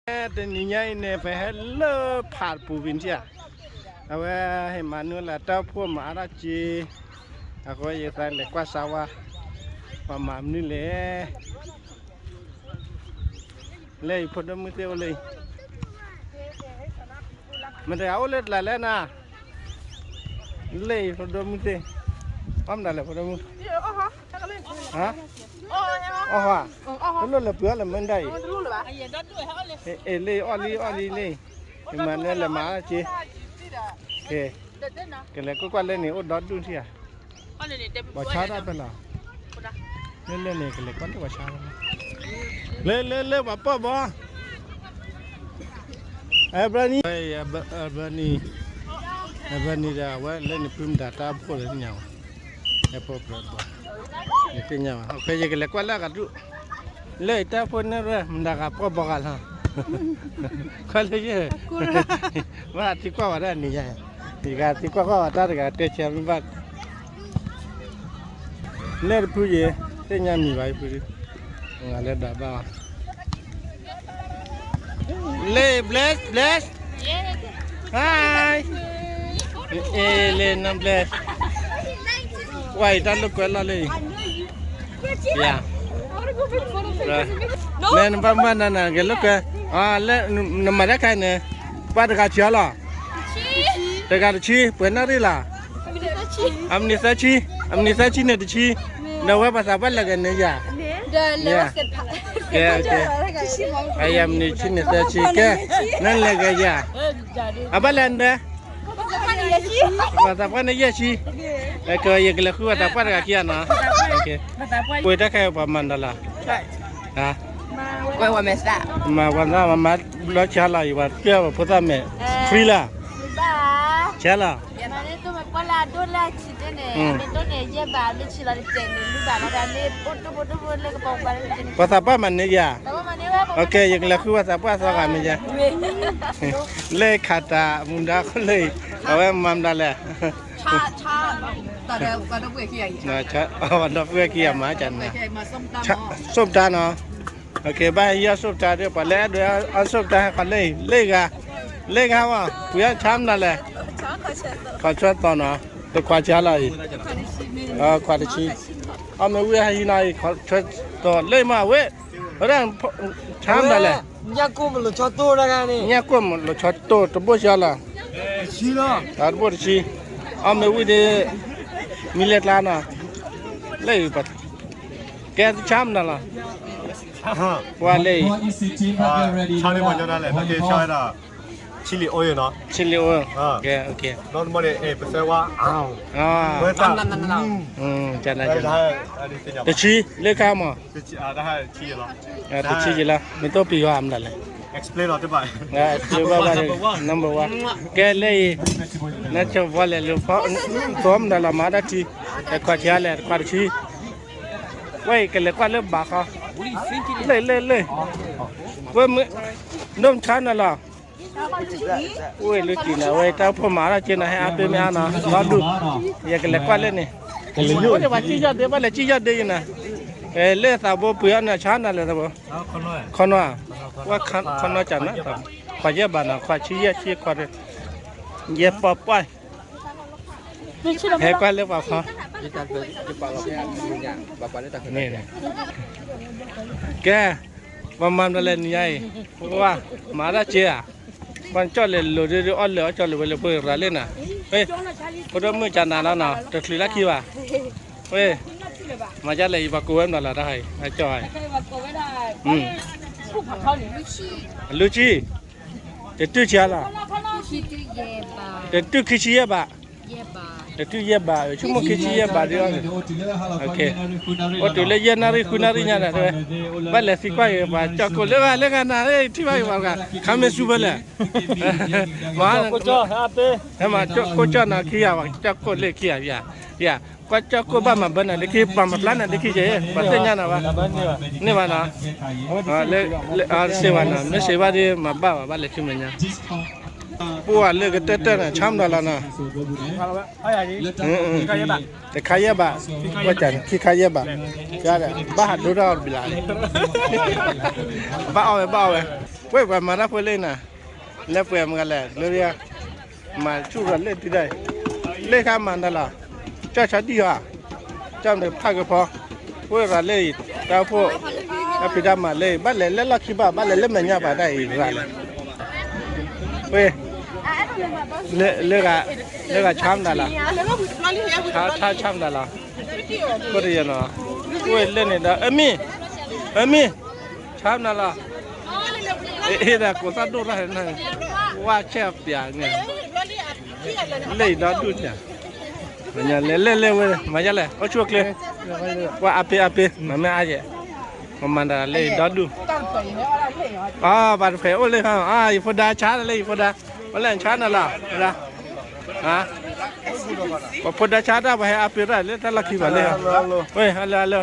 တနံၤညါအံၤန့ၣ် ပဟဲလၢဖးတပူၤဝံၤထံၣ်ဧါ, အဝဲဟဲမၤနုၤလၢတၢ်အိၣ်ဖှိၣ်မၤအါထီၣ်က့ၤ, အဃိယသးလဲၤကွၢ်စါဝါ, ပှၤမၤမနုၤလဲၣ်, လၢအံၤဖိဒိၣ်မုၣ်သ့ၣ်အိၣ်လၢအံၤ, မတၤတဂၤအိၣ်လၢတလးလဲၣ်နၤ, လၢအံၤဖိဒိၣ်မုၣ်သ့ၣ်, အီၣ်မတၤလဲၣ်ဖိဒိၣ်မုၣ်, ဟါ, အီၣ်ဟါ, တလိၣ်လၢပှ့ၤအီၣ်လၢမ့ၢ်ဒၣ်အံၤ, အ့ၣ်လၢအံၤအီၣ်လံအီၣ်လံလၢအံၤ, ယမၤနၢၤလဲၤမၤအါက့ၤ, ကလဲၤကွၢ်ကွၢ်လၢန့ၣ်အိၣ်ဒီဒူၣ်ထံၣ်ဧါ, ပှၤဆါတၢ်ဖဲလီၤ, လၢလၢန့ၣ်ကလဲၤကွၢ်လၢပှၤဆါ, လၢလၢလၢပှၤပီၣ်ဘီ Albany, Albany, Albany ဒီးအဝဲလၢန့ၣ်ဖုမတၤတၢ်အိၣ်ဖှိၣ်လၢညါဝဲ, airport နသ့ၣ်ညါဘၣ်, ယကလဲၤကွၢ်လၢအဂၤဒူၣ်, လၢအံၤတၢ်အိၣ်ဖှိၣ်န့ၣ်ရၢ မတၤဂၤပီၣ်ဘီဂၤလီၤ, ကွၢ်လၢယဲၢ်, ဘၣ်သံကွၢ်ဝဲဒၣ်န့ၣ်ယါ, ယကသံကွၢ်ကွၢ်ဝဲတၢ်တဂၤတဲဆၢမ့ၢ်ဘၣ် လၢတဖုယဲၢ်, သ့ၣ်ညါမံၤဘၣ်ယဖု, ငါလၢဒၣ်ဘၣ်, လၢ bless bless, hi, အ့ၣ်လၢ န bless, ကွၢ်အံၤတၢ်လိာ်ကွဲလီၤလၢအံၤ, ယၤ, မ့ၢ်နဘၣ်မၤနၤနၤကလိာ်ကွဲ, လၢနမၤတၢ်ခါန့ၣ်, ပှၤတဂၤဆံးလီၤ, တဂၤတဆံ, ပှဲၤနၣ်ရံၣ်လီၤ, အမနံၤသၢဆံ, အမနံၤသၢဆံန့ၣ်တဆံ, ဒီးဝဲပှၤသးပှၢ်လဲၤဂဲၤန့ၣ်ယၤ, ကဲ, အယၤမနံၤဆံန့ၣ်သၢဆံ, ကဲ, နလဲၤဂဲၤယၤ, အဘၣ်လဲၤဒၣ်, ပှၤသးပှၢ်န့ၣ်ယဲၢ်ဆံ, ကဲ, ယကလဲၤဃုပှၤသးပှၢ်တဂၤခံဂၤနီၤ, ပှ့ၤတၢ်ခဲအံၤပှၤမၤနၤလီၤ, ဟါ, မၤပှၤသးမၤမၤဘျီဆါလီၤ, ယပှၤပျဲၢ်ပှၤဖိသၣ်မဲာ်, free လီၤ, ဆါလီၤ, ပှၤသးပှၢ်မၤန့ၢ်ယၤ, ယကလဲၤဃုပှၤသးပှၢ်သီဂၤမ့ၢ်ယါ, လၢခးတၢ်မူဒါခိၣ်လၢအံၤ, အဝဲမၤမတၤလဲၣ်, ဒီပုၢ်ဝဲၢ်ခံဂၤမၤကနၤ, စိၣ်ပတါနီၤ, ဘၣ်ဟဲယီၢ်စိၣ်ပတါဒီး ပှၤလၢအဲၣ်ဒိးအီၣ်စိၣ်ပတါဟဲခီလၢအံၤ, လၢဂၤ, လၢဂၤဝဲ, ပှၤဆါမနၤလဲၣ်, ခီဆၢသီနီၤ, တခွးဆါလီၤအံၤ, ခွးတဆံ, အီၣ်မ့ၢ်ဝံၤဟဲဟံးနီၤအံၤ ခီဆၢသီလၢမးဝဲ, ဝဲဒၣ်, ဆါမနၤလဲၣ်, ညၣ်ကိၢ်မ့ၢ်လိာ်ဆီတိၢ်တဂၤန့ၣ်, ညၣ်ကိၢ်မ့ၢ်လိာ်ဆီတိၢ်တဘိဆါလီၤ, တဘိတဆံ, အီၣ်မ့ၢ်ဝံၤဒီး, မံၤလဲၤကျါနီၤ, လၢအံၤ, ကဲဆါမနၤလီၤ, ကွၢ်လၢအံၤ, ဆါလံပှၤညီဒၣ်လဲၣ်, ဆါဝဲဒၣ်, chili oil နီၤ, chili oil, ကဲ, တဆံ, လၢခါမး, တဆံယံၤလီၤ, မ့ၢ်တိၢ်ပယီၤအမနၤလဲၣ်, explain ဘၣ်ဘၣ်, number one, ကဲလၢအံၤ, နဆိကမိၣ်လဲၣ်လၢ, သိမနၤလီၤမၤတၢ်ထံ, တခွးဆါလဲၣ် တခွးတဆံ, ဝဲအံၤကလဲၤကွၢ်လၢဘၣ်ဃီ, လၢလၢလၢ, ဝဲမ့ၢ်, ဒိၣ်မဆါနၤလီၤ ဝဲလၢကံနၤ ဝဲတၢ်အိၣ်ဖှိၣ်မၤထီၣ်က့ၤနၤ ဟဲအါပ့မ့ၢ်အါနီၤ ဒီဒူၣ်, ယကလဲၤကွၢ်လၢန့ၣ်, အိၣ်ဒံးပှၤစံၣ်ယီၢ်ဒ့ ဘၣ်လဲၤစံၣ်ယီၢ်ဒ့ယနၤ, လၢသးဘိပှ့ၤအီၣ်နၤ ဆါနၤလဲၣ်သးဘိ, ခီနီၤ, ဝဲခီနီၤကနၤ, ခွးယဲၢ်ဘးနီၤ ခွးဆံယဲၢ်ဆံခွး, ယဲၢ်ပီၢ်ပှၢ်, ဟဲကွၢ်လၢပှၤဖီ, ကဲ, ပှၤမၤမနုၤလဲၣ်နံၤညါအံၤ, ပှၤမၤတၢ်စ့ဧါ, ပှၤကၠီၣ်လဲၤလိာ်ဒ်အီၣ်လၢာ်အီၣ်ကၠီၣ်လဲၤဝဲလၢပှၤရၤလၢနၤ, ဖိဒိၣ်မုၣ်ကနၤလီၤနီၤ တချုးလၢခံဘၣ်, ဝဲ, မၤဒ်လဲၣ် ယပှၤကိးဝဲမနုၤလီၤတၢ်ဟါအံၤ အကၠီၣ်အံၤ, အလွံၢ်ဆံ, တတုၢ်ဆံလီၤ, တတုၢ်ခံဆံယဲၢ်ဘး, တတုၢ်ယဲၢ်ဘး, ဆိကမိၣ်ခံဆံယဲၢ်ဘးဒ်အီၤ, အိၣ်တုၤလၢယဲၢ်နၣ်ရံၣ်ဃုနၣ်ရံၣ်ညါဒီးတဲဝဲ, ဘၣ်လဲၤသံကွၢ်က့ၤပှၤကၠီၣ်ကိၢ်လၢဂၤလၢဂၤနၤ ထံၣ်ဘၣ်က့ၤပှၤတဂၤ ခါမ့ၢ်စူၤဖဲလဲၣ်, မၤ, ဟဲမၤကၠီၣ်ကိၢ်ကၠီၣ်နၤခံဂၤဘၣ် ကၠီၣ်ကိၢ်လၢခံဂၤ, ကွၢ်ကၠီၣ်ကိၢ်ဘၣ်မၤဘၢနၤလၢခံ ပှၤမၤဖျါနၤလၢခံက့ၤ ပှၤသ့ၣ်ညါနၤဘၣ်, န့ၢ်ဘၣ်နီၤ, လၢ, စ့ဘၣ်နီၤ မ့ၢ်စ့ဘၣ်ဒီးမၤဘၣ်ဘၣ် ဘၣ်လဲၤဆူမဲာ်ညါ, ပှၤလၢကတၢၢ်တၢၢ်န့ၣ် ဆါမနုၤလီၤနီၤ, တခါယဲၢ်ဘး, ခံခါယဲၢ်ဘး, ဘၣ်ဟးဒိတၢ်အီၤတဘျီလၢ်, ဘၣ်အီၣ်ဝဲ ဘၣ်အီၣ်ဝဲ, ဝဲပှၤမၤတၢ်ဖိလ့ၣ်နၤ, လဲၤပှဲၤမဂၤလဲၣ် Gloria, မၤဆူၣ်ရၤလ့ၣ်တုၤဒၣ်, လ့ၣ်ခါမၤတၢ်လီၤ, ကၠီၣ်ဆီဒံၣ်ဧါ, ကၠီၣ်မ့ၢ်ဖးကဖီ, အိၣ်ရၤလ့ၣ်အံၤ, တၢ်အိၣ်ဖှိၣ်, တၢ်ဖံးတၢ်မၤလ့ၣ်အံၤ ဘၣ်လဲၤလၢလီၢ်ခံဘၣ် ဘၣ်လဲၤလၢမဲာ်ညါဘၣ်တၢ်အံၤရၤလံ, ဝဲ, လၢ, လၢဂၤဆါမနုၤလီၤ, ဆါဆါမနုၤလီၤ, ခိၣ်တယဲၢ်နီၤ, ဝဲလၢန့ၣ်ဒီး အမံၤ, အမံၤ, ဆါမနုၤလီၤ, အ့ၣ်ဒၣ်ကိးသၣ်ဒိၣ်တၢ်ဟဲနၤ, ဝါဆဲၣ်ပျးန့ၣ်, လ့ၣ်အံၤဒီဒူၣ်န့ၣ်, လဲၤလဲၤလဲၤဝဲ မၤယါလဲၣ် အိၣ်ဆူၣ်အိၣ်ချ့, ဝဲအပ့ၤအပ့ၤ မၤမ့ၢ်အါယဲၢ်, မၤမၤတၢ်လ့ၣ်အံၤဒီဒူၣ်, အဘၣ်တဖျဲးအိၣ်လၢဟါ, ယဖိဒါဆါလၢယဖိဒါ, ဝဲလဲၣ်ဆါနၤလီၤ, ပဖိဒါဆါတၢ်ပှၤဟဲအပ့ၤတၢ်လၢတၢ်လီၢ်ခံဘၣ်လၢ, ဝဲဟါလၢဟါလၢ,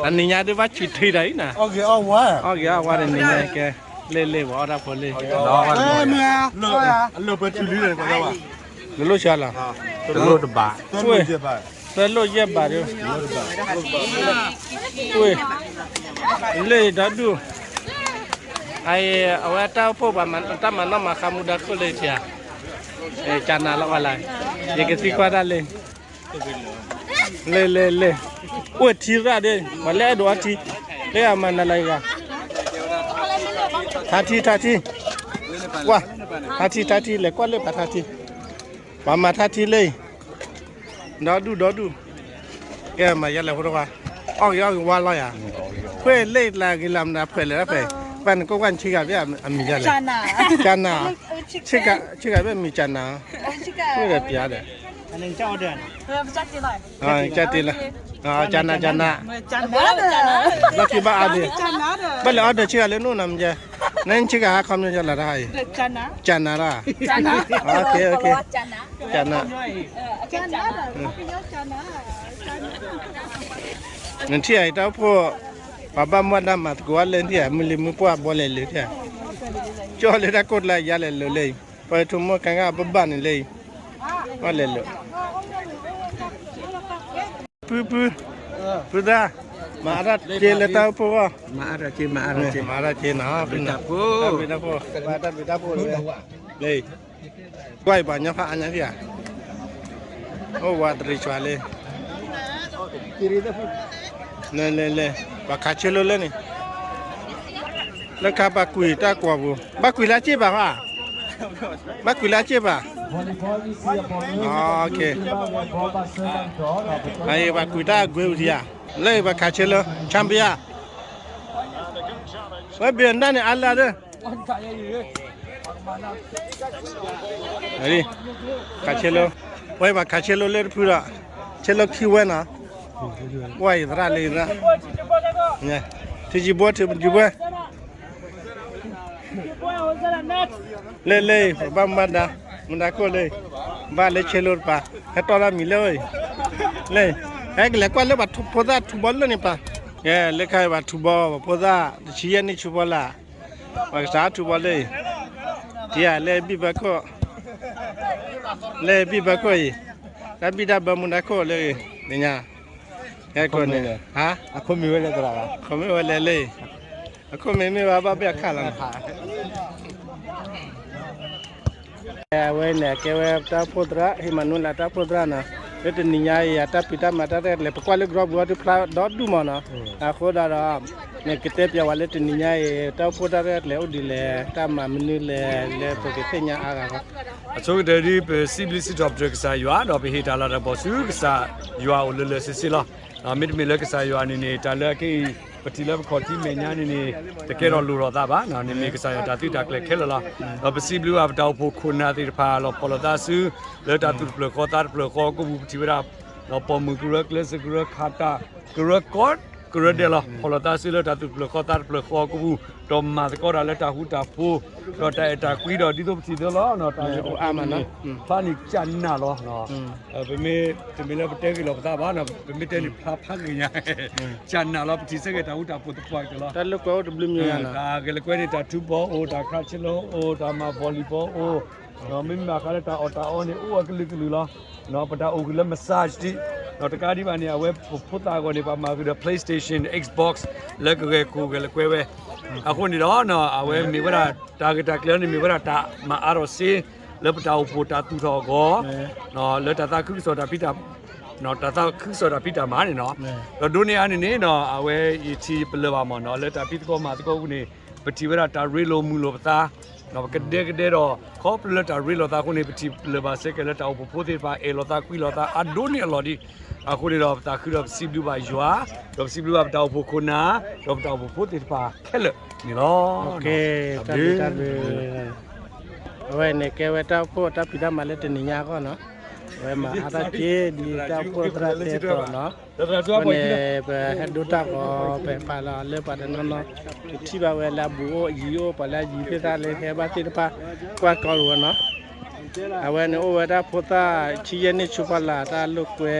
အနံၤညါဒုးဘၣ်ဆံးထံတၢ်အံၤနၤ, အီၣ်ဂ့ၤအီၣ်ဝါန့ၣ်နံၤညါကဲ, လ့ၣ်လ့ၣ်ပှၤအီၣ်တၢ်ဖိလ့ၣ်, လလိၣ်ဆါလီၤ, သၢလိၣ်ယဲၢ်ဘး, လ့ၣ်အံၤဒီဒူၣ်, အဝဲတၢ်အိၣ်ဖှိၣ်ပှၤတၢ်မၤနီၣ်မၤဃါမူဒါခိၣ်လၢယထံဧါ, ကနၤလီၤဝဲလၢ, ယကသံကွၢ်ဒၣ်လၢ, လ့ၣ်လ့ၣ်လ့ၣ်, အိၣ်ထံရၣ်ဒၣ်, ပှၤလၢအဲၣ်ဒိးအီထံ, လၢအမၤနၤလၢယဂၤ, ထါထံထါထံ, ကွၢ်, ထါထံထါထံ လဲၤကွၢ်လၢပှၤထါထံ, ပှၤမၤထါထံလၢအံၤ ဒီဒူၣ်ဒီဒူၣ်, ကဲမၤယဲလဲၣ်ဖိတခွါ, အီၣ်ဂ့ၤအီၣ်ဂ့ၤဝါလီၤယၤ, ခွဲးလ့ၣ်လၢဂ့ၤလၢမနုၤ ဖှဲးလဲၣ်တဖဲ, ပှၤနကိးကွၢ်နဆံဂၤဘၣ်အမံၤယဲလဲၣ်, ကနၤ, ဆံဂၤဘၣ်မံၤကနၤ, ခွဲးဒီးပျးဒီး, ကတ့လၢ, ကနၤကနၤ, လီၢ်ခံဘၣ်အါဒံး, ဘၣ်လဲၤအီဒီးဆံဂၤလၢနအိၣ်နၤမ့ၢ်ယဲ, နဆံဂၤဟါခီမ့ၢ်ယဲလီၤတဟါအံၤ, ကနၤလီၤ, ကနၤ, နထံၣ်အံၤတၢ်အိၣ်ဖှိၣ်, ပှၤဘၣ်မူဘၣ်ဒါမၤသကိးအီၤလၢနထံၣ်ဧါ, မုၢ်လံၤမုၢ်ပှၢ်ဘီလဲၤလၢထံၣ်ဧါ, ကၠီလၢတၢ်ကိၢ်တလၢယါလဲၤလိၤလၢအံၤ, ပှၤထိးမိၢ်ကါဂၤဘၣ်ဘၣ်န့ၣ်လၢအံၤ, ဘၣ်လဲၤလိၤ, ဖုဖု, ဖုသၣ်, မၤအါထီၣ်က့ၤလၢတၢ်အိၣ်ဖှိၣ်အဂီၢ်, မၤအါထီၣ်က့ၤ, မၤအါထီၣ်က့ၤနီၤ, တၢ်ဘျုးတၢ်ဖှိၣ်, တၢ်ဘျုးတၢ်ဖှိၣ်, လၢ ကွၢ်အံၤပှၤညီဖးအါညါထံၣ်ဧါ, အိၣ်ဝးတရံးဆွးလံ, လဲၤလဲၤလဲၤ, ပှၤခးဆ့လိလၢန့ၣ်, လၢခါပှၤကွံာ်တၢ်ကွီၢ်ပူၤ, ဘၣ်ကွံာ်လၢအစ့ၣ်ဘၣ်ဧါ, ဘၣ်ကွံာ်လၢအစ့ၣ်ဘၣ်, ပှၤကွံာ်တၢ်အကွဲးပူၤထံဧါ, လၢပှၤခးဆ့လိ, champion, ဝဲဘ့ၣ်နၢ်န့ၣ်အါလၢဒၢ ခးဆ့လိ, ဝဲဘၣ်ခးဆ့လိလၢတဖုဒီး, ဆ့လိခံဝဲနီၤ, ဝဲအံၤသရၣ်လၢအံၤသရၣ်, ထံယံၤဘိ ထံယံၤဘိ, လၢလၢအံၤ ပဘၣ်မူဘၣ်ဒါ, မူဒါခိၣ်လၢအံၤ, ဘၣ်လၢဆ့လိတပၤ, ဟဲတီၢ်တၢ်မံၤလၢအံၤ, လၢ, ဟဲကလဲၤကွၢ်လၢပှၤဖိသၣ်ထူဘီလၢန့ၣ်ပၤ, ကဲလၢခါအံၤပှၤထူဘီ ပှၤဖိသၣ် တဆံယဲၢ်နံၣ်ဆူဖီလာ်, ပှၤကစးထူဘီလၢအံၤ, ထံဧါလၢဘံၣ်ဘၢခိၣ်, လၢဘံၣ်ဘၢခိၣ်အံၤ, တၢ်ဘံၣ်တၢ်ဘၢမူဒါခိၣ်လၢအံၤ, နညါ, ဟဲကိးန့ၣ်, ဟါ, အခိၣ်မ့ၢ်ဝဲလဲၣ်သရၣ်, အခိၣ်မ့ၢ်ဝဲလဲၣ်လၢအံၤ, အခိၣ်မ့ၢ်မ့ၢ်ဝဲဘၣ်ဘၣ်အခါလီၤ, အဝဲန့ၣ် အကဲဝဲတၢ်အိၣ်ဖှိၣ်သရၣ် ဟ့ၣ်မၤနူၤလးတၢ်အိၣ်ဖှိၣ်သရၣ်နီၤ, လၢတနံၤညါအံၤ အတၢ်ဖံးတၢ်မၤတၢ်ရဲၣ်ကျဲၤ ပကွၢ်လၢကရီပူၤအီၤတဖျါဒီဒူၣ်မးနီၤ, အဃိဒၣ်ဒီး, န့ၣ်ကတဲပျးဝဲလၢတနံၤညါအံၤ တၢ်အိၣ်ဖှိၣ်တၢ်ရဲၣ်ကျဲၤအိၣ်ဒ်လဲၣ် တၢ်မၤမနုၤလဲၣ် လၢပကသ့ၣ်ညါအါဂၤလီၤ. အဆိကတၢၢ်ဒ်ပစံးဘျုးစံးထီၣ်ပတြၢၤကစၢ်ယွၤ ဒီးပဟ့ၣ်တၢ်လၤတၢ်ကပီၤဆူကစၢ်ယွၤအိၣ်လၢလၢဆ့ဆ့လီၤ. မ့တမ့ၢ်လၢကစၢ်ယွၤန့ၣ်န့ၣ် တၢ်လၢအခဲအံၤ ပထံၣ်လၢပခီၣ်ထံးမဲာ်ညါန့ၣ်န့ၣ် တကဲထီၣ်လိၣ်ထီၣ်သးဘၣ်, န့ၣ်မ့ၢ်ကစၢ်ယွၤတၢ်သုးတၢ်ကျဲၤခဲလၢာ်လီၤ. ဒီးပစံးဘျုးဘၣ်ပတၢ်အိၣ်ဖှိၣ်ခိၣ်နၢ်သ့ၣ်တဖၣ် လီၤဖှီၣ်လီၤသးစု လၢတၢ်သူၣ်တဖျၢၣ်ဃီသးတဖျၢၣ်ဃီအကိာ်ပူၤ ပထံၣ်ဝဲဒၣ် ဒီးပိာ်မုၣ်ကရၢ ကျဲးစၢးကရၢ ခးတၢ် ကရၢကီၢ် ကရၢဒဲးလီၤ. ဖှီၣ်လီၤသးစုလၢတၢ်သူၣ်တဖျၢၣ်ဃီသးတဖျၢၣ်ဃီအကိာ်ပူၤ ဒီးမၤသကိးတၢ်လၢတၢ်ဃူတၢ်ဖိး ဒီးတၢ်အဲၣ်တၢ်ကွံဒီးဒ်သိးပထံၣ်သ့လီၤ. တၢ်အိၣ်အါမးန့ၣ် ဖျါန့ၣ်ကနၣ်လီၤ. ပမ့ၢ်တမ့ၢ်လၢပတဲဂ့ၢ်လီၤပသးဘၣ်, ပမ့ၢ်တဲန့ၣ်ဖျါဖးဂ့ၤညါ ကနၣ်လီၤ. ပထံၣ်ဆၢက့ၤတၢ်ဃူတၢ်ဖိးသပှၢ်ကတၢၢ်လီၤ. တၢ်လၢကွဲအိၣ်တဘျုးမံၤ, တၢ်ဂဲၤလၢကွဲန့ၣ် တၢ်ထူဘီအိၣ်, တၢ်ခးဆ့လိအိၣ်, တၢ်မၤ volleyball အိၣ်, ဒီးမ့မ့ၢ်ဘၣ်ဃးလၢတၢ်အီၣ်တၢ်အီန့ၣ် အိၣ်အကလုာ်ကလုာ်လီၤ. ပတၢ်အိၣ်ဂ့ၤလၢ massage တံၢ် ဒီးတကးဒံးဘၣ်န့ၣ် အဝဲပဖိသၣ်အဂီၢ်န့ၣ် ပှၤမၤဃုာ်ဒီး PlayStation, Xbox လၢကဂဲၤကိၢ်ဂဲၤလၢကွဲဝဲ, အဃိန့ၣ်ဒီး အဝဲမ့ၢ်ဝဲဒၣ်တၢ်ဂ့ၢ်တၢ်ကျိၤန့ၣ် မ့ၢ်ဝဲဒၣ်တၢ်မၤအါထီၣ်စ့ လၢပတၢ်အိၣ်ဖှိၣ်တၢ်သူၣ်ထီၣ်အဂီၢ် လၢတၢ်သးခုကစီၣ်တၢ်ဖံးတၢ် တၢ်သးခုကစီၣ်တၢ်ဖံးတၢ်မၤန့ၣ်နီၤ. ဒီးဒိးန့ၢ်အါန့ၣ်န့ၣ် အဝဲယထံၣ်ပလၢၢ်ဘၣ်မ့ၢ်နီၤ လၢတၢ်ဖံးသကိးမၤသကိးအပူၤန့ၣ် ပထံၣ်ဝဲဒၣ်တၢ်ရ့လိာ်မုာ်လိာ်ပသး, ပကဒဲကဒဲဒီး ခီဖျိလၢတၢ်ရ့လိာ်သးအဃိန့ၣ် ပထံၣ်ပလၢၢ်ဘၣ်စ့ၢ်ကီးလၢတၢ်အိၣ်ဖှိၣ်ဖိသ့ၣ်တဖၣ် အဲၣ်လိာ်သးကွံလိာ်သး အဒိးန့ၢ်အလီၢ်ဒံး. အဃိန့ၣ်ဒီး ပသးခုဒီးပစံးဘျုးဘၣ်ယွၤ, ဒီးပစံးဘျုးဘၣ်ပတၢ်အိၣ်ဖှိၣ်ခိၣ်နၢ်, ဒီးပတၢ်အိၣ်ဖှိၣ်ဖိသ့ၣ်တဖၣ်ခဲလၢာ်န့ၣ်လီၤ. တၢ်ဘျုး တၢ်ဘျုး. အဝဲန့ၣ်ကဲဝဲတၢ်အိၣ်ဖှိၣ်တၢ်ဖံးတၢ်မၤလၢတနံၤညါအဂီၢ်နီၤ. အဝဲမၤအါထီၣ်က့ၤဒ်တၢ်အိၣ်ဖှိၣ်သရၣ်တဲအသိးနီၤ. အဃိန့ၣ် ပဟဲဒိတၢ်ဂီၤ ပဟဲပာ်လီၤလၢပှၤတနီၤနီၤ ကထံၣ်ဘၣ်ဝဲလၢအဘူးအိၣ်ယံၤအိၣ် ပှၤလၢအယံၤသ့ၣ်တဖၣ်လၢဟဲဘၣ်သ့ၣ်တဖၣ် ကွၢ်ကီလိာ်ဝဲနီၤ. အဝဲန့ၣ်အိၣ်ဝဲဒၣ်ဖိသၣ်ဆံယဲၢ်နံၣ်ဆူဖီလာ်တၢ်လိာ်ကွဲ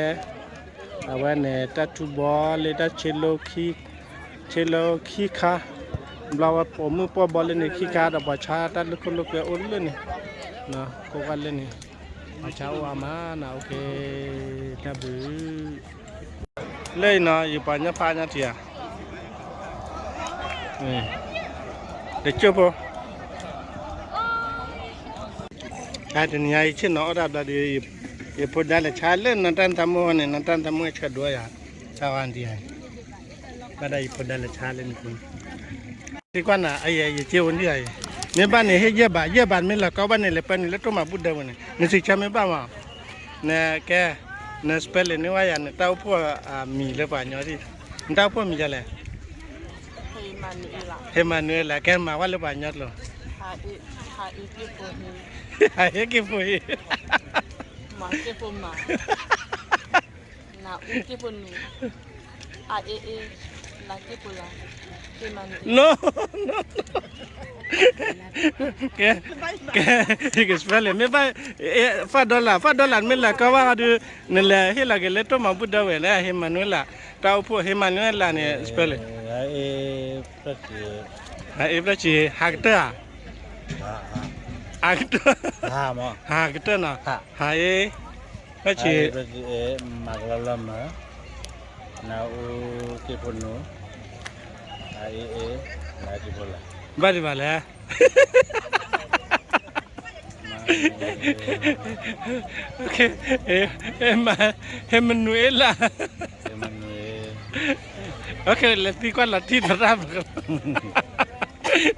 အဝဲန့ၣ်တၢ်ထူဘီလၢတၢ်ဆ့လိ ဆ့လိခံခါ, ဘျီဝဲပိာ်မုၣ်ပိာ်ဘီလၢန့ၣ်ခံခါ ဒီးပှၤဆါတၢ်လိာ်ခိၣ်လိာ်ကွဲအိၣ်လၢန့ၣ်, ကိးဝဲလၢန့ၣ်, ပှၤဆါအိၣ်အါမးနီၤ, အိၣ်က့ၤ တၢ်ဘျုး လၢအံၤနီၤ ယပှၤညီဖးညီထံဧါ, တကၠိၢ်ဖိ, တနံၤညါယဆ့ၣ်နီၤအီၣ်တၢ်ဘျီဒီး ယဖိဒါလဲၤဆါလၢနီၢ်တၢ်နသးမိၢ်န့ၣ် နီၢ်တၢ်နသးမိၢ်ဆၢဒိၣ်ယၤ, ဆါဝဲဒၣ်ယဖိဒါလဲၤဆါလၢန့ၣ်, သံကွၢ်နၤ အယဲယက့ၤဝဲန့ၣ်, မ့ၢ်ဘၣ်န့ၣ်ဟ့ၣ်ယဲၢ်ဘး, ယဲၢ်ဘးမ့ၢ်လီၤကီဘၣ်န့ၣ် လဲၤပၢနုာ်လၢတိၢ်မၤဘူၣ်ဒၢဝဲန့ၣ်, နစံးဆၢမ့ၢ်ဘၣ်မး, နကဲ, န spelling န့ၢ်ဝဲယၤ နတၢ်အိၣ်ဖှိၣ်အမံၤလၢပှၤကညီ, နတၢ်အိၣ်ဖှိၣ်မံၤဒ်လဲၣ်, ဟ့ၣ်မၤနၢၤလၢ ကဲမၤဝဲလၢပှၤကညီကျိာ်, ဟးဟ့ၣ်က့ၤဖိဟ့ၣ်, ကဲ, ကဲ, ယက spelling မ့ၢ်ဘၣ်, five dollar, five dollar မ့ၢ်လီၤကီဘၣ်ဒီး, နလဲၤဟ့ၣ်လီၤက့ၤလၢတိၢ်မၤဘူၣ်ဒၢဝဲလၢ ဟ့ၣ်မၤနၢၤလၢ, တၢ်အိၣ်ဖှိၣ် ဟ့ၣ်မၤနၢၤလၢန့ၣ် spelling ဟးအ့ဖျၢၣ်ဆံ, ဟးကတၢၢ်ဧါ, ဟးကတၢၢ်, ဟးကတၢၢ်နီၤ, ဟးအ့, ဖျၢၣ်ဆံ, မၤကလီလီၤမး, နအူက့ဖိနူ, ဟးအ့အ့, လၢက့ဖိလၢ, ဘၣ်ဒံးဘၣ်လဲၣ် ဟ့ၣ်မနုၤအ့လၢ, လဲၤသံကွၢ်လီၤတံၢ်သရၣ်,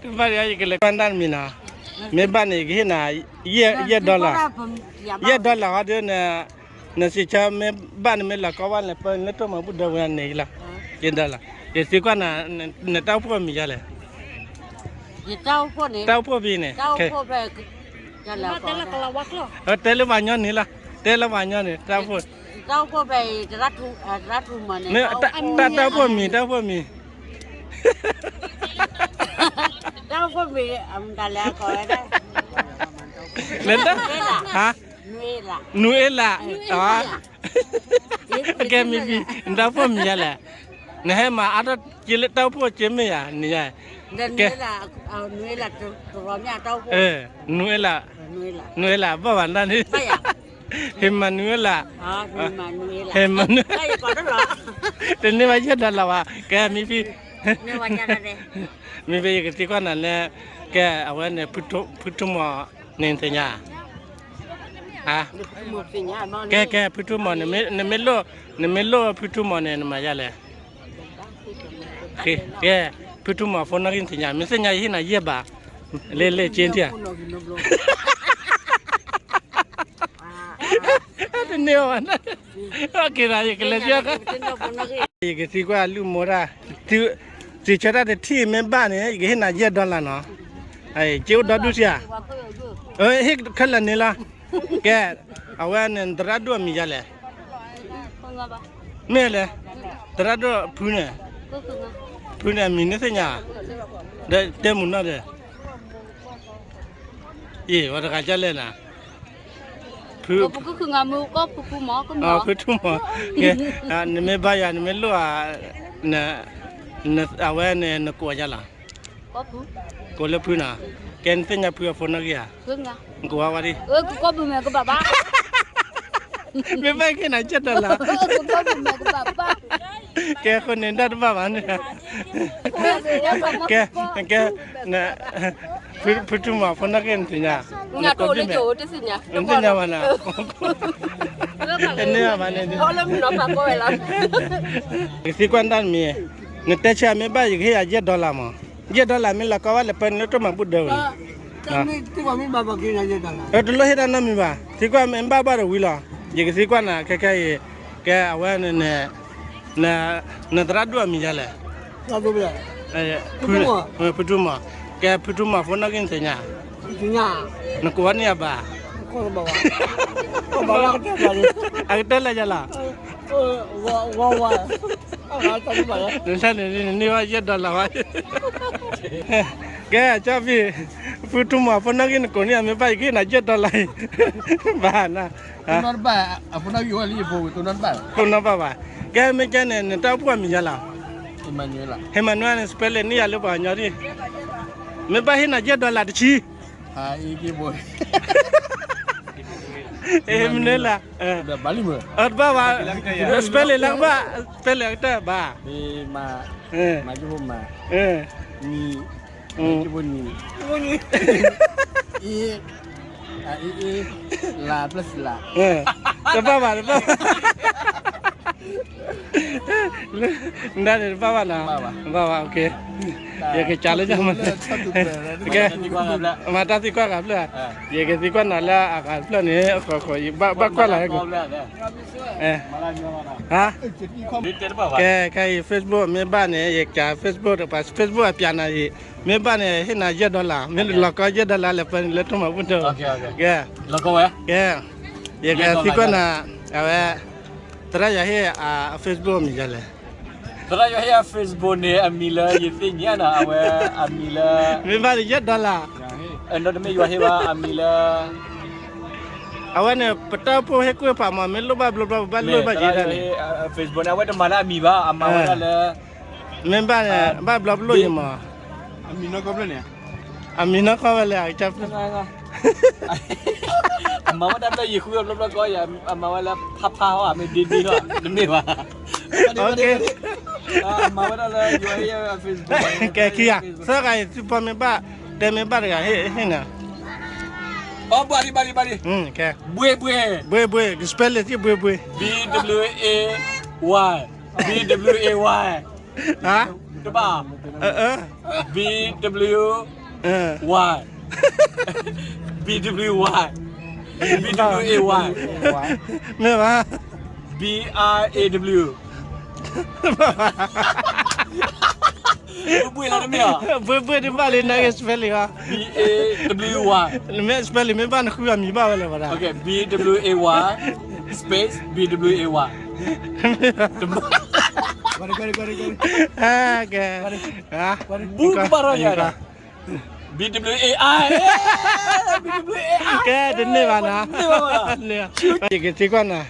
တဘၣ်ယကလဲၤကွၢ်တၢ်တမံၤနီၤ, မ့ၢ်ဘၣ်န့ၣ် ယကဟ့ၣ်နၤ, ယဲၢ် dollar, ယဲၢ် dollar ဟီဒီး, နစံးဆၢမ့ၢ်ဘၣ်န့ၣ်မ့ၢ်လီၤကီဘၣ်န့ၣ် ပၢနုာ်လၢတိၢ်မၤဘူၣ်ဒၢဝဲန့ၣ်လီၤ, ယဲၢ် dollar, ယသံကွၢ်နၤ, နတၢ်အိၣ်ဖှိၣ်မံၤဒ်လဲၣ်, တၢ်အိၣ်ဖှိၣ်ဖဲန့ၣ်, တဲလၢပှၤကညီန့ၣ်လီၤ, တဲလၢပှၤကညီန့ၣ်, တၢ်အိၣ်ဖှိၣ်, တၢ်အိၣ်ဖှိၣ်ဖဲအံၤ, တၢ်အိၣ်ဖှိၣ်မံၤ, တၢ်အိၣ်ဖှိၣ်မံၤ, တၢ်အိၣ်ဖှိၣ်မံၤ, တၢ်အိၣ်ဖှိၣ်မံၤ, နတၢ်, ဟါ, နူအ့လး, ကဲမံၤဖံ, နတၢ်အိၣ်ဖှိၣ်မံၤဒ်လဲၣ်, နဟဲမၤအါထီၣ်က့ၤလၢတၢ်အိၣ်ဖှိၣ်က့ၤမ့ၢ်ယၤန့ၣ်, ကဲ, နူအ့လး, နူအ့လး, ဘၣ်ဘၣ်နတၢ်န့ၣ်, ဟ့ၣ်မၤနူအ့လး, ဟ့ၣ်မၤနူ, တန့ၢ်ဘၣ်ယဲၢ် dollar ဘၣ်, ကဲမံၤဖံ, မံၤဖံယကသံကွၢ်နၤလၢ, ကဲအဝဲန့ၣ်, ဖုထူမီၤန့ၣ်သ့ၣ်ညါ, ကဲကဲ ဖုထူမီၤ, နမ့ၢ်လိၣ်, နမ့ၢ်လိၣ်ဖုထူမီၤန့ၣ် နမၤဒ်လဲၣ်, ကဲ, ဖုထူမီၤ phone နီၣ်ဂံၢ်သ့ၣ်ညါ, မ့ၢ်သ့ၣ်ညါယဟ့ၣ်နၤယဲၢ်ဘး, လဲၤလဲၤက့ထံဧါ, တန့ၢ်ဘၣ်, ကဲနၤ ယကလဲၤကဲ, ယကသံကွၢ်အလုၢ်မိၢ်တၢ်, စံးဆၢတၢ်တထံၣ်မ့ၢ်ဘၣ်န့ၣ် ယကဟ့ၣ်နၤယဲၢ် dollar နီၤ, က့အိၣ်ဒီဒူၣ်ထံဧါ, ဟ့ၣ်ခဲလၢာ်န့ၣ်လီၤ, ကဲ, အဝဲန့ၣ် သရၣ်ဒိၣ်အမံၤဒ်လဲၣ်, မ့ၢ်လဲၣ်, သရၣ်ဒိၣ်ဖုန့ၣ်, ဖုန့ၣ်အမံၤန့ၣ်သ့ၣ်ညါ, ဒီးတဲမုာ်နီၢ်ဒီး, အံၤ ပှၤတဂၤကလဲၣ်နၤ, ဖု, ဖုထူမီၤ, နမ့ၢ်ဘါယွၤ နမ့ၢ်လိၣ်ဧါ, အဝဲန့ၣ် နကိးယၤလီၤ, ကိးလၢဖုနီၤ, ကဲနသ့ၣ်ညါဖုအ phone နီၣ်ဂံၢ်ဧါ, နကိးဝဲဝဲဒၣ်, ကဘၣ်ဘၣ် မ့ၢ်ဘၣ်က့ၤနၤယဲၢ် dollar, ကဲဃိန့ၣ်ဒၣ်တဘၣ်ဘၣ်န့ၣ်, ကဲ, ကဲ, ဖုထူမၤဖိနီၣ်ဂံၢ်နသ့ၣ်ညါ, နသ့ၣ်ညါဘၣ်နၤ, န့ၢ်ဘၣ်န့ၣ်, ကသံကွၢ်တၢ်တမံၤ, နတဲဆၢမ့ၢ်ဘၣ်ယကဟ့ၣ်ယၤယဲၢ် dollar မး, ယဲၢ် dollar မ့ၢ်လီၤကီဘၣ်လၢပှဲၤန့ၣ်လၢတၢ်မၤဘူၣ်ဒၢဝဲန့ၣ် တလိၣ်ဟ့ၣ်တၢ်နီတမံၤဘၣ်, သံကွၢ်မ့ၢ်ဘၣ်ဘၣ်တဝံၤလီၤ, ယကသံကွၢ်နၤခဲခဲအံၤ, ကဲအဝဲန့ၣ်, နသရၣ်ဒိၣ်အမံၤဒ်လဲၣ်, ဖုထူမၤ, ကဲဖုထူမၤဖိနီၣ်ဂံၢ်နသ့ၣ်ညါ, နကိးန့ၢ်အဘၣ်, အကတၢၢ်လၢယၤလီၤ နန့ၢ်ဘၣ်ယဲၢ် dollar ဘၣ်, ကဲကၠီဖံ, ဖုထူမၤဖိနီၣ်ဂံၢ်နကိးန့ၢ်အမ့ၢ်ဘၣ်ယကဟ့ၣ်နၤယဲၢ် dollar အံၤ, ဘၣ်နၤ, တိၢ်နီၣ်ဘၣ်ဘၣ်, ကဲမ့ၢ်ကဲန့ၣ် နတၢ်အိၣ်ဖှိၣ်အမံၤဒ်လဲၣ်, ဟ့ၣ်မၤနွဲၣ်န့ၣ် spelling န့ၢ်ယၤလၢပှၤကညီဒ်, မ့ၢ်ဘၣ်ဟ့ၣ်နၤယဲၢ် dollar တဆံ ဟ့ၣ်မနုၤလဲၣ်, တဘၣ်ဘၣ်, spelling လၢကဘၣ်, spelling အကတၢၢ်ဘၣ်, မၤ, မၤ, မံ, မံ, အ့, အ့, လၤ, တဘၣ်ဘၣ်, တဘၣ်ဘၣ် နဒၣ်န့ၣ်တဘၣ်ဘၣ်နီၤ, တဘၣ်ဘၣ်, ယကစးလၢညါမး, မၤတၢ်သံကွၢ်ဂၤဖျၢၣ်, ယကသံကွၢ်နၤလၢအဂၤတဖျၢၣ်န့ၣ်, ဘၣ်ကွၢ်လီၤ, ကဲခဲအံၤ Facebook မ့ၢ်ဘၣ်န့ၣ် ယက Facebook တပၤ Facebook အပျးနၤအံၤ, မ့ၢ်ဘၣ်န့ၣ် ဟ့ၣ်နၤယဲၢ် dollar, မ့ၢ်လီၤကီယဲၢ် dollar လဲၤပှဲၤန့ၣ်လၢတၢ်မၤဘူၣ်ဒၢ, ကဲ, ကဲ, ယကသံကွၢ်နၤ, အဝဲ, သရၣ်ယွၤဟ့ၣ်အ Facebook အမံၤဒ်လဲၣ်, သရၣ်ယွၤဟ့ၣ်အ Facebook န့ၣ် အမံၤလၢယသ့ၣ်ညါနၤ အဝဲအမံၤလၢ, မ့ၢ်ဘၣ်န့ၣ်ယဲၢ် dollar, ဒီးတမ့ၢ်ယွၤဟ့ၣ်ဘၣ် အမံၤလၢ အဝဲန့ၣ် ပတၢ်အိၣ်ဖှိၣ်ဟ့ၣ်ကူၣ်ဟ့ၣ်ဖးမး မ့ၢ်လိၣ်ဘၣ်ဘျီဘျီ ပဘၣ်လိၣ်ဘၣ်က့ၤဒၣ်န့ၣ်, Facebook န့ၣ် အဝဲတမၤလၢအမံၤဘၣ် အမၤဝဲဒၣ်လၢ, မ့ၢ်ဘၣ်န့ၣ် ဘၣ်ဘျီပလိၣ်ယံၤမး, အမံၤနီၢ်ကီၢ်ဖျၢၣ်န့ၣ်, အမံၤနီၢ်ကီၢ်ဝဲလဲၣ်, အမၤဝဲဒၣ်ဘျီယံၤဃုဘျီဘျီကီ, အမၤဝဲလၢဖးဖးဟီ မ့ၢ်ဒ့ဒ့ဟီ တမ့ၢ်ဘၣ်, အမၤဝဲဒၣ်လၢ Facebook, ကဲခံဂၤ, သၢဂၤအံၤ သုပှၤမ့ၢ်ဘၣ်, တဲမ့ၢ်ဘၣ်တဂၤဟ့ၣ်နၤ, အဘၣ်လံ ဘၣ်လံ ဘၣ်လံ, ဘှ့ဘှ့, ဘှ့ဘှ့, က spelling သ့ ဘှ့ဘှ့, B W A Y, B W A Y, တဘၣ်, B W Y, B W Y, B W A Y, မ့ၢ်ဘၣ်, B R A W, ဘှ့ဘှ့လီၤတမ့ၢ်ဧါ, ဘှ့ဘှ့တဘၣ်လံ နက spelling လံဧါ, B A W Y, နမ့ၢ် spelling မ့ၢ်ဘၣ်နဃုအမံၤဘၣ်ဝဲလဲၣ်ဝဲဒၣ်, B W A Y, space B W A Y, ကဲ, ဘူကဘၣ်ထီၣ်ယၤ, B W A I, B W A I, ကဲတန့ၢ်ဘၣ်နၤ, ယကသံကွၢ်နၤ,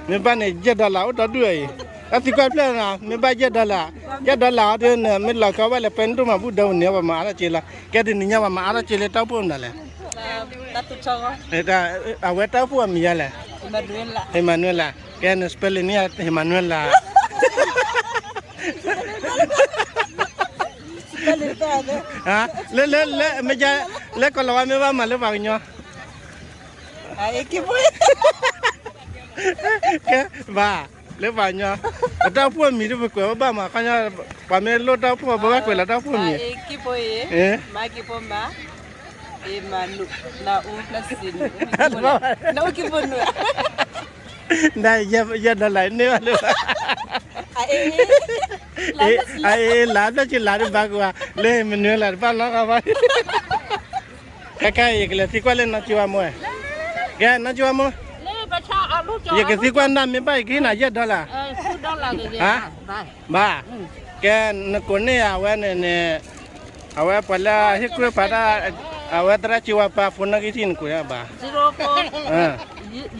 မ့ၢ်ဘၣ်န့ၣ် ယဲၢ် dollar အိၣ်ဒီဒူၣ်အံၤ, တၢ်သံကွၢ်ဖျၢၣ်နၤ မ့ၢ်ဘၣ်ယဲၢ် dollar, ယဲၢ် dollar အီၤဒ်န့ၣ် မ့ၢ်လီၤကီဘၣ်လဲၤပှဲၤန့ၣ်တၢ်မၤဘူၣ်ဒၢဝဲန့ၣ် ပှၤမၤအါထီၣ်က့ၤလီၤ, ကဲတနံၤညါပှၤမၤအါထီၣ်က့ၤလၢ တၢ်အိၣ်ဖှိၣ်မနုၤလဲၣ်, အဝဲတၢ်အိၣ်ဖှိၣ်အမံၤဒ်လဲၣ်, ဟ့ၣ်မၤနွဲၣ်လး, ကဲန spelling န့ၣ် ဟ့ၣ်မၤနွဲၣ်လး လၢ လၢ လၢ မ့ၢ်က လၢကီၢ်လီၤဝါမ့ၢ်ဘၣ်မၤလၢပှၤကညီ, ကဲ ဘၣ် လၢပှၤကညီ, ပတၢ်အိၣ်ဖှိၣ်အမံၤဒ်ပကွဲးဝဲဘၣ်မး ခီညီ, ပှၤမ့ၢ်လိၣ်တၢ်အိၣ်ဖှိၣ် ပဘၣ်ကွဲးလီၤတၢ်အိၣ်ဖှိၣ်အမံၤ, န ယဲၢ် dollar န့ၢ်ဘၣ်လၢ, အအ့ လါဖျၢၣ်က့ၤလါတဘၣ်ကဝါ လၢမနုၤလၢတဘၣ်နီတဂၤဘၣ်, ခဲခဲ ယကလဲၤသံကွၢ်လၢနီၢ်ကၠံဝါမိၢ်, ကဲ နီၢ်ကၠံဝါမိၢ်, ယကသံကွၢ်နၤမ့ၢ်ဘၣ် ယကဟ့ၣ်နၤယဲၢ် dollar, ဘၣ်, ကဲ နကိးန့ၢ်အဝဲန့ၣ်န့ၣ်, အဝဲပှၤလၢဟ့ၣ်ကူၣ်ဖးတၢ်, အဝဲသရၣ်ကၠံဝါပၢ် ဖိနီၣ်ဂံၢ်ထံး နကိးန့ၢ်ဘၣ်,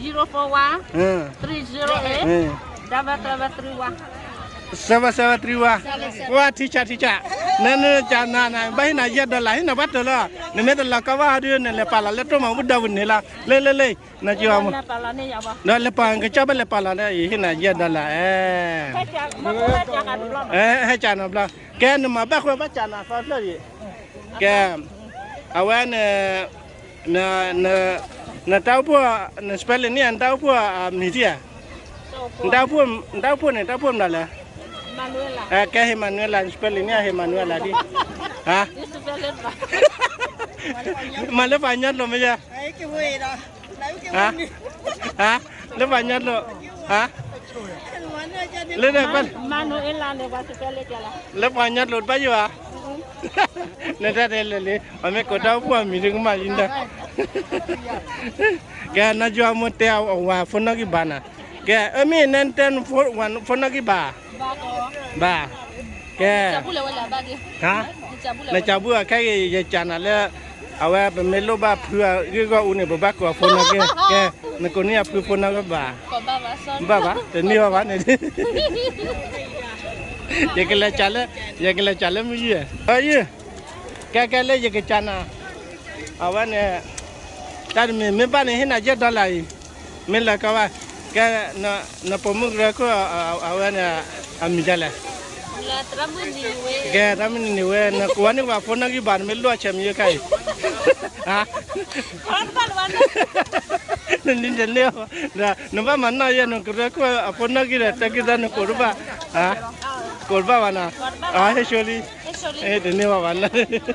zero four one three zero eight seven seven three one, seven seven three one, ပှၤထံဆးထံဆး နနကနၤနဘၣ်ဟ့ၣ်နၤယဲၢ် dollar ဟ့ၣ်နၤဘၣ်တၢၢ်လီၤ. နမ့ၢ်တလီၤကီဘၣ်ဟီဒုး နလဲၤပာ်လီၤလၢတိၢ်မၤဘူၣ်ဒီဝံၤန့ၣ်လီၤ. လၢလၢလၢ နကမ ဒီးလဲၤပာ် ကစၢ်ဘၣ်လဲၤပာ်လီၤဒီး ယဟ့ၣ်နၤယဲၢ် dollar အဲ ဟဲကနၤဘျီ ကဲ နမၤဘၣ်ဃုာ်ဘၣ်ကနၤသီဖျၢၣ်အံၤ ကဲ အဝဲန့ၣ် နတၢ်အိၣ်ဖှိၣ် န spelling န့ၣ် နတၢ်အိၣ်ဖှိၣ်အမံၤဒ်ဧါ, နတၢ်အိၣ်ဖှိၣ်န့ၣ် တၢ်အိၣ်ဖှိၣ်မနုၤလဲၣ်, ကဲ ဟ့ၣ်မၤနွဲလး န spelling န့ၣ် ဟ့ၣ်မၤနွဲလးဒ်, မၤလၢပှၤကညီကျိာ်မ့ၢ်ယဲ လၢပှၤကညီကျိာ်, လၢ လၢပှၤကညီကျိာ်တဘၣ်ယိၣ်ဧါ, နတၢ်တဲလၢာ်လံ ပမ့ၢ်ကိးတၢ်အိၣ်ဖှိၣ်အမံၤဒုးကမၣ်လံဒၣ်, ကဲ နယွၤမိၢ်တဲအဝၤ phone နီၣ်ဂံၢ်ဘါနၤ, ကဲ အၢမ့ၢ်နတဲ phone နီၣ်ဂံၢ်ဘါ, ဘၣ်, ကဲ နကးဘူၣ်အခဲအံၤ ယကးနၤလၢ အဝဲပမ့ၢ်လိၣ်ဘၣ်ဖုအဂ့ၢ်ဂီၢ်အူန့ၣ် ပဘၣ်ကိးအ phone နီၣ်ဂံၢ်, ကဲ နကိးန့ၢ်အဖု phone နီၣ်ဂံၢ်ဘါ, ဘၣ်ဘၣ် တန့ၢ်ဘၣ်ဘၣ်န့ၣ်, ယကလဲၤကးလၢ, ယကလဲၤကးလၢမုၢ်ယုၢ်, ကဲကဲလၢယကကးနၤ, အဝဲန့ၣ် တၢ်တမံၤ မ့ၢ်ဘၣ်န့ၣ် ဟ့ၣ်နၤယဲၢ် dollar အံၤ, မ့ၢ်လၢကီဘၣ်, ကဲ နပိာ်မုၣ်ကရၢခိၣ် အဝဲန့ၣ် အမံၤဒ်လဲၣ်, ကဲ တၢ်မုၢ်နံၤနံၤဝဲ နကိးဝဲန့ၢ်ပှၤ phone နီၣ်ဂံၢ်ဘါ နမ့ၢ်လိၣ်အဆဲးမံၤယိၣ်ခါအံၤ, နနံၤတန့ၢ်, နဘၣ်မၤနီၣ်ယဲၢ် နကရၢခိၣ်အ phone နီၣ်ဂံၢ်ဒီး တၢ်ဂံၢ်သၢနကိးတဘၣ်, ကိးတဘၣ်ဘၣ်နီၤ, ဟဲဆိလံ, တန့ၢ်ဘၣ်ဘၣ်နီၤ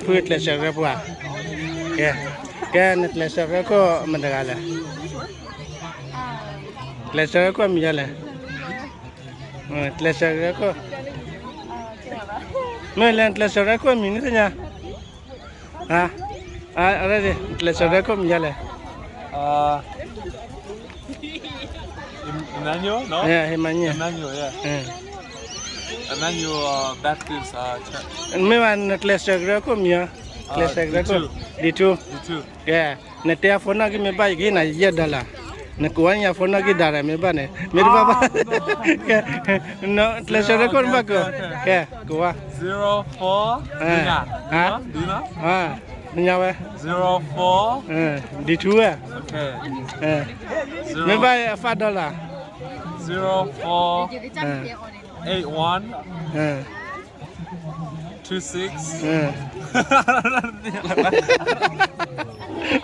ဖုကျဲးစၢးကရၢခိၣ်ဧါ, ကဲ, ကဲ နကျဲးစၢးကရၢခိၣ်မတၤတဂၤလဲၣ်, ကျဲးစၢးကရၢခိၣ်မံၤဒ်လဲၣ်, ကျဲးစၢးကရၢခိၣ်, မ့ၢ်လဲၣ် နကျဲးစၢးကရၢခိၣ်မံၤန့ၣ်သ့ၣ်ညါ, ကျဲးစၢးကရၢခိၣ်မံၤဒ်လဲၣ်, Emmanuel, no? Yeah, Emmanuel. Emmanuel, yeah. Emmanuel Baptist Church. မ့ၢ်ဘၣ် နကျဲးစၢးကရၢခိၣ်မံၤဧါ, ကျဲးစၢးကရၢခိၣ်, ဒံထူ, ကဲ, နတဲအ phone နီၣ်ဂံၢ်မ့ၢ်ဘၣ် ယကဟ့ၣ်နၤယဲၢ် dollar, နကိးဝဲန့ၢ်ယၤ phone နီၣ်ဂံၢ်ဒၣ်ရၤမ့ၢ်ဘၣ်န့ၣ် မ့ၢ်တဘၣ်ဘၣ်, ကဲ, ကျဲးစၢးကရၢခိၣ်နဘၣ်ကိး, ကဲ, ကိးဝဲ, zero four, ညါဝဲ, zero four, ဒံထူဝဲ, မ့ၢ်ဘၣ် five dollar, zero four, eight one, two six,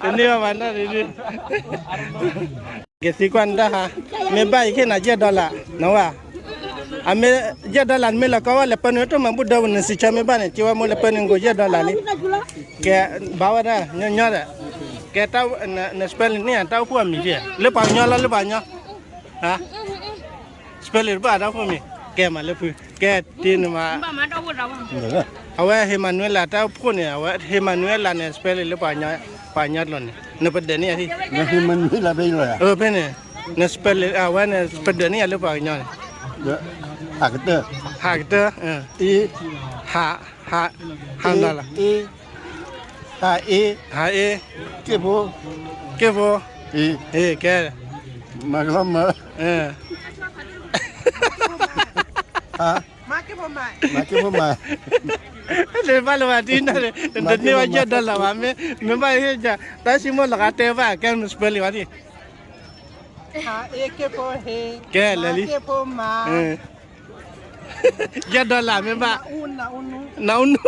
တန့ၢ်ဘၣ်ဘၣ်နီၣ်ဒုး, ကသံကွၢ်နတၢ်ဟါ, မ့ၢ်ဘၣ်ယကဟ့ၣ်နၤယဲၢ် dollar, နဝဲ, အမ့ၢ်ယဲၢ် dollar နမ့ၢ်လီၤကီဝဲလဲၤပၢနုာ်တိၢ်မၤဘူၣ်ဒၢဝံၤ နစံးဆၢမ့ၢ်ဘၣ်န့ၣ် က့ၤဝဲမိၢ်လဲၤပၢနုာ်နကိးယဲၢ် dollar လံ, ကဲ, ဘၣ်ဝဲဒၣ် ညီညီဒီး, ကဲ, န spelling န့ၣ် တၢ်အိၣ်ဖှိၣ်အမံၤဒ်, လၢပှၤကညီလီၤ လၢပှၤကညီ, spelling တဘၣ်တၢ်အိၣ်ဖှိၣ်မံၤ, ကဲမၤလၢဖု, ကဲတ့နမၤ အဝဲဟ့ၣ်မၤနွဲလးတၢ်အိၣ်ဖှိၣ်န့ၣ် အဝဲဟ့ၣ်မၤနွဲလးန့ၣ် spelling လၢပှၤကညီကျိာ်န့ၣ် နပဒၢးန့ၢ်ယၤ, ဖဲန့ၣ်, န spelling အဝဲန့ၣ် ပဒၢးန့ၢ်ယၤလၢပှၤကညီန့ၣ်, ဟးကတၢၢ်, ဟးကတၢၢ်, ဟး, ဟး, ဟးလီၤလီၤ, ဟးအ့, ဟးအ့, က့ၣ်ဖိ, က့ၣ်ဖိ, ကဲ, မၤကလီမၤ မၤက့ၢ်ဖိမၤ, မၤက့ၢ်ဖိမၤ, တဘၣ်လၢၤဘၣ်ဒ်န့ၣ်, တန့ၢ်ဘၣ်ယဲၢ် dollar ဘၣ်, မ့ၢ်ဘၣ်, တၢ်စံၣ်မိၢ်လီၤဂာ်တဲဘၣ် ကဲ န spelling ဝဲဒၣ်, ကဲလဲၤလံ, ယဲၢ် dollar မ့ၢ်ဘၣ်, နအူနူ,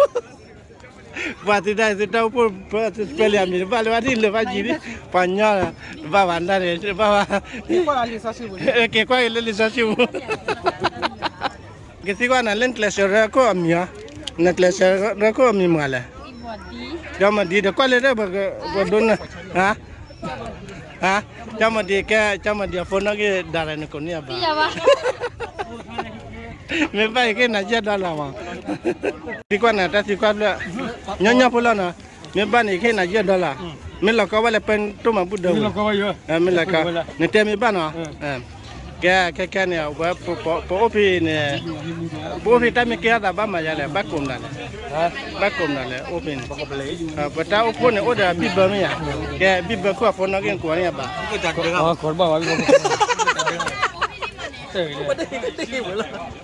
ပှၤသုတၢ်သုတၢ်အိၣ်ဖှိၣ် spelling အမံၤတဘၣ်လၢၤဘၣ်ဒ်လၢၤဘၣ်ကံၤဒ်, ပှၤကညီ, တဘၣ်ဘၣ်ဒၣ်န့ၣ် တဘၣ်ဘၣ်, က့ၤကွၢ်က့ၤလၢလံာ်စီဆှံပူၤ ကသံကွၢ်နၤလၢနကျဲးစၢးရၢခိၣ်အမံၤဧါ, နကျဲးစၢးရၢခိၣ်အမံၤမတၤလဲၣ်, ကၠီမဒံ, ဒီးကွၢ်လၢပဒိန, ကၠီမဒံကဲ, ကၠီမဒံအ phone နီၣ်ဂံၢ်ဒၣ်လဲာ် နကိးန့ၢ်အဘၣ်, မ့ၢ်ဘၣ်ယကဟ့ၣ်နၤယဲၢ် dollar မး, သံကွၢ်နၤတၢ်သံကွၢ်ဖျၢၣ်, ညီညီဖိလီၤနီၤ, မ့ၢ်ဘၣ်န့ၣ် ယကဟ့ၣ်နၤယဲၢ် dollar, မ့ၢ်လီၤကီဝဲလၢပၢတိၢ်မၤဘူၣ်ဒၢဝံၤ, မ့ၢ်လီၤကီ, နတဲမ့ၢ်ဘၣ်နီၤ, ကဲ, ခဲခဲန့ၣ် ပအိၣ်ဖဲန့ၣ်, ပအိၣ်ဖဲတၢ်မ့ၢ်ကဲထီၣ်သးဘၣ်မၤယါလဲၣ်, ဘၣ်ကိးမနုၤလဲၣ်, ဘၣ်ကိးမနုၤလဲၣ် အိၣ်ဖဲန့ၣ်, ပတၢ်အိၣ်ဖှိၣ်န့ၣ် အိၣ်ဒီးဘံၣ်ဘၢမ့ၢ်ယါ, ကဲ ဘံၣ်ဘၢခိၣ်အ phone နီၣ်ဂံၢ် နကိးန့ၢ်အဘၣ်,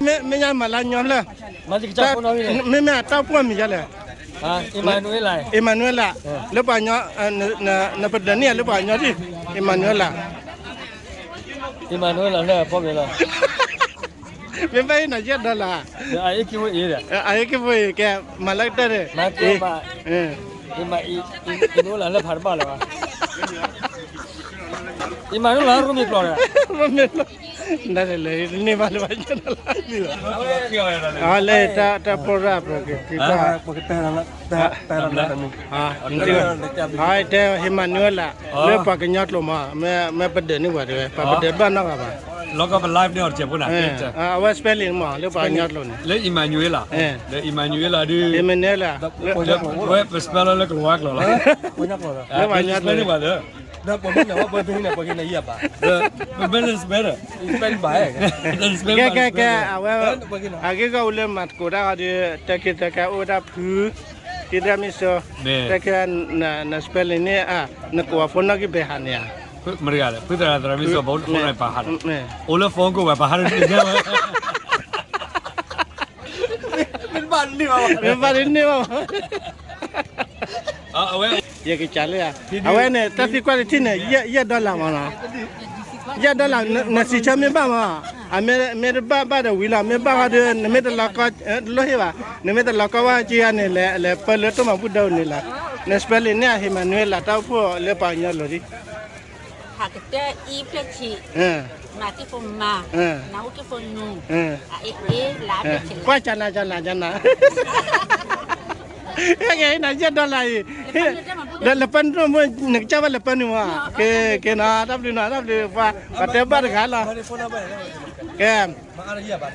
မ့ၢ်ညါမၤလၢညီဖျၢၣ် မ့မ့ၢ်အတၢ်အိၣ်ဖှိၣ်မံၤဒ်လဲၣ်, အ့မၤနူၤအ့လး, လၢပှၤကညီ, နပဒၢးန့ၢ်ယၤလၢပှၤကညီထံၣ်, အ့မၤနူၤအ့လး, အ့မၤနူၤအ့လးလၢအဖီမ့ၤလီၤ, မ့ၢ်ဘၣ်အံၤနၤယဲၢ်ဒီလၣ်, အ့ၣ်က့ဖိအံၤ, ကဲ, မၤလၢကတၢၢ်န့ၣ်, အ့မၤနူၤအ့လးလၢဖးတဘၣ်လၢၤဘၣ်, အ့မၤနူၤအ့လးရိမ့ၤကျိာ်ဒီး, ရိမ့ၤကျိာ်, နတလဲၤန့ၢ်ဘၣ်လၢၤဘၣ်, လၢတၢ်ဖိရၣ်ပက့ၤ, တဲဟ့မၤနူၤအ့လး, လၢပှၤကညီကျိာ်မး, မ့ၢ်ပဒၢးန့ၢ်ပှၤတဲဝဲ, ပှၤပဒၢးန့ၢ်ပှၤတဲဝဲ, ပှၤပဒၢးဘၣ်နီတဂၤဘၣ်, လီၤကီၢ်ပ live န့ၣ်အီၤတစဲးဖိနၤ, အဝဲ spelling မး လၢပှၤကညီကျိာ်န့ၣ်, လၢ Emmanuel လီၤ, လၢ Emmanuel လီၤဒုး, ဝဲပ spell လၢကလၤဝါကျိာ်လီၤ, လၢပှၤကညီကျိာ်န့ၣ်, ပမ့ၢ်လၢ spell ဒီး, ကဲ, ကဲ, ကဲ, အဝဲ, အဂ့ၢ်ဂီၢ်အူလၢမၤသကိးတၢ်ဃီဒီး တၢ်ခံးတၢ်ကဲအိၣ်ဝဲဒၣ်ဖု, တံၤသရၣ်မုၣ်စိ, တၢ်ခံး, န spelling န့ၣ်, နကိးအ phone နီၣ်ဂံၢ်ဘဲဟးန့ၣ်ဧါ, မတၤတဂၤလဲၣ်, ဖုသရၣ်သရၣ်မုၣ်စိ ဘၣ်အိၣ်လၢ phone နီၣ်ဂံၢ်ပဟးန့ၣ်, အိၣ်လၢ phone ကိးဝဲ ပဟးန့ၣ်, မ့ၢ်ဘၣ်တန့ၢ်ဘၣ်, ယကစးလၢ, အဝဲန့ၣ် တၢ်သံကွၢ်တထံၣ်န့ၣ်, ယဲၢ် dollar မးနီၤ, ယဲၢ် dollar နစံးဆၢမ့ၢ်ဘၣ်မး, အမ့ၢ်တဘၣ်ဘၣ်ဒီးဝံၤလီၤ, မ့ၢ်ဘၣ်ဃီဒီး နမ့ၢ်တလီၤကီ, တလိၣ်ဟ့ၣ်ဘၣ်, နမ့ၢ်တလီၤကီဘၣ်က့ၤဂၤန့ၣ် လဲၤပၢလၢတိၢ်မၤဘူၣ်ဒၢန့ၣ်လီၤ, န spelling န့ၣ် အ Emmanuel လီၤ, တၢ်အိၣ်ဖှိၣ်လၢပှၤကညီလီၤဒ် ဟးကတၢၢ်အံၤဖျၢၣ်ဆံး, မၤက့ၤဖိမၤ, နအိၣ်က့ၤဖိနူၤ, အအ့ၣ်အ့ၣ်လါဖျၢၣ်ဆံး, ကွၢ်ကနၤကနၤကနၤ, ဟဲက့ၤနၤယဲၢ် dollar အံၤ, ဒီးလဲၤပၢနုၤမ့ၢ်နကစၢ်ဘၣ်လဲၤပၢနုၤမး, ကဲ, ကဲနီၤ, တၢ်ဘျုးနီၤ, တၢ်ဘျုး, ပှၤတဲဘၣ်တဂၤလီၤ, ကဲ,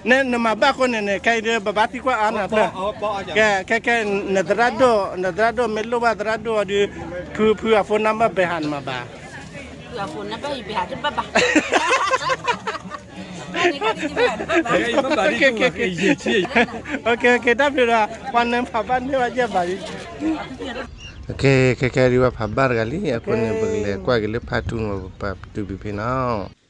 နမၤဘၣ်အဃိန့ၣ်န့ၣ် ခဲအံၤဒုး ပဘၣ်သံကွၢ်အါနၤဖျၢၣ်, ကဲ, ကဲ, ကဲ, နသရၣ်ဒိၣ်, နသရၣ်ဒိၣ်မ့ၢ်လိၣ်ဘၣ်သရၣ်ဒိၣ်အီၤဒုး, ဖု, ဖုအ phone number ဘဲဟးနမၤဘၣ် ကဲ, တၢ်ဘျုးဒီး ပှၤနၢဖးဘၣ်န့ၢ်ဘၣ်ယဲၢ်ဘၣ်လံ, ကဲ, ခဲခဲဒုး ပှၤဖးဘၣ်တဂၤလံ, အဃိန့ၣ် ပကလဲၤကွၢ်က့ၤလၢ part two န့ၣ် ပပာ်တုၤဖဲန့ၣ်နီၤ.